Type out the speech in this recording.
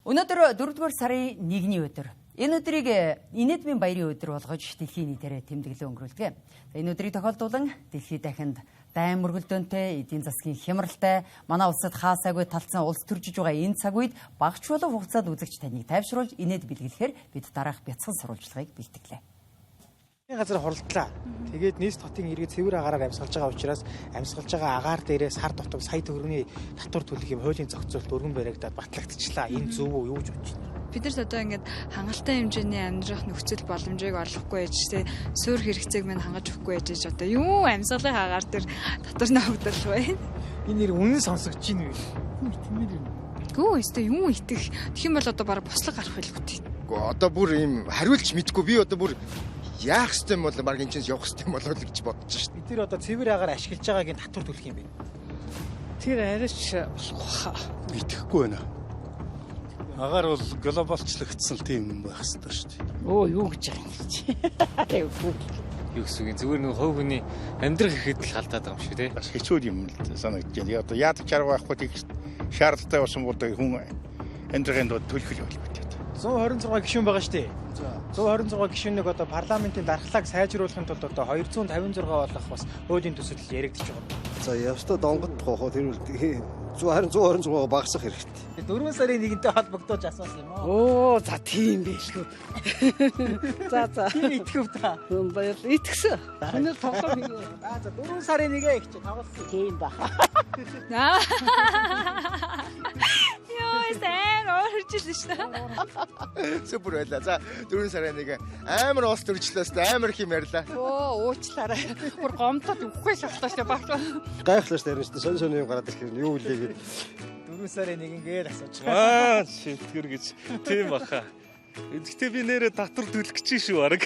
Өнөөдөр 4-р сарын 1-ний өдөр. Энэ өдрийг инэдмийн баярын өдөр болгож дэлхийн нийтээр тэмдэглэн өнгөрүүлдэг. Энэ өдрийг тохиолдуулан дэлхийд дахинд дайн мөргөлдөөнтэй, эдийн засгийн хямралтай, манай улсад хаасаагүй талцсан улс төржиж байгаа энэ цаг үед багч болон хугацаанд үзэгч таныг тайвшруулж инээд бэлгэлэхээр бид дараах бяцхан сурвалжлагыг бэлтгэлээ. Газар хуралдлаа. Тэгээд нийс хотын иргэд цэвэр агаараар амьсгалж байгаа учраас амьсгалж байгаа агаар дээрээ сар дутам сая төгрөгийн татвар төлөх юм хуулийн зохицуулалт өргөн баригдаад батлагдчихлаа. Энэ зөв үү, юу гэж бодож байна? Бид нарт одоо ингээд хангалттай хэмжээний амьдрах нөхцөл боломжийг олгохгүй байж тэ суур хэрэгцээг мань хангаж өгөхгүй байж одоо юу амьсгалын агаар дээр татвар ногдол байна. Энэ нэр үнэн сонсогдож байна үү? Хүн итмээр юм. Гүү өстэй юм итгэх. Тэгэх юм бол одоо бараг бослого гарах байлгүй тий. Одоо бүр ийм хариулч мэдгүй, би одоо бүр яах ёстой юм бол баг энэ чинь явах ёстой юм болоо л гэж бодож шин. Бид тэр одоо цэвэр агаар ашиглаж байгаагийн татвар төлөх юм байна. Тэр арайч болохгүй хаа. Итгэхгүй байна. Агаар бол глобалчлагдсан л тийм юм байх ёстой шүү дээ. Өө юу гэж байгаа юм чи. Тэвгүй. Юу гэсэн үг, зүгээр нэг хувь хүний амьдрах ихэд л халдаад байгаа юм шиг тий. Бас хэцүү юм санагдаж байна. Одоо яадаг чарга байхгүй тийм шаардлагатай болсон бол хүн амьдрахын тулд төлөх л байлгүй. 126 гишүүн байгаа шүү дээ. 126 гишүүнийг одоо парламентын дархлааг сайжруулахын тулд одоо 256 болох бас хуулийн төсөл яригдчих байгаа. За явстаа донгодох уу тэр үл 126 багасгах хэрэгтэй. 4 сарын 1-ний холбогдуулж асуусан юм уу? Оо за тийм байлгүй. За за. Тийм итгэв та. Баярлалаа. Итгэсэн. Өнөө тоглоом хийв. За за 4 сарын 1-ээ их чи тоглосон. Тийм ба. Йоо, сайн уурчилсан шүү дээ. Супер байлаа. За 4 сарын 1 амар улс төрчлөөс амар их юм ярьлаа. Оо уучлаарай. Бүр гомдоод үхгүй шахлаа шүү баг. Гайхлаа шүү дээ. Сонь сонь юм гараад ирэх юм. Юу үлээ гээд. 4 сарын 1 ингээд асууж байгаа. Аа, шилтгэр гэж тийм баха. Гэхдээ би нэрээ татвар төлөх гэж шүү бараг.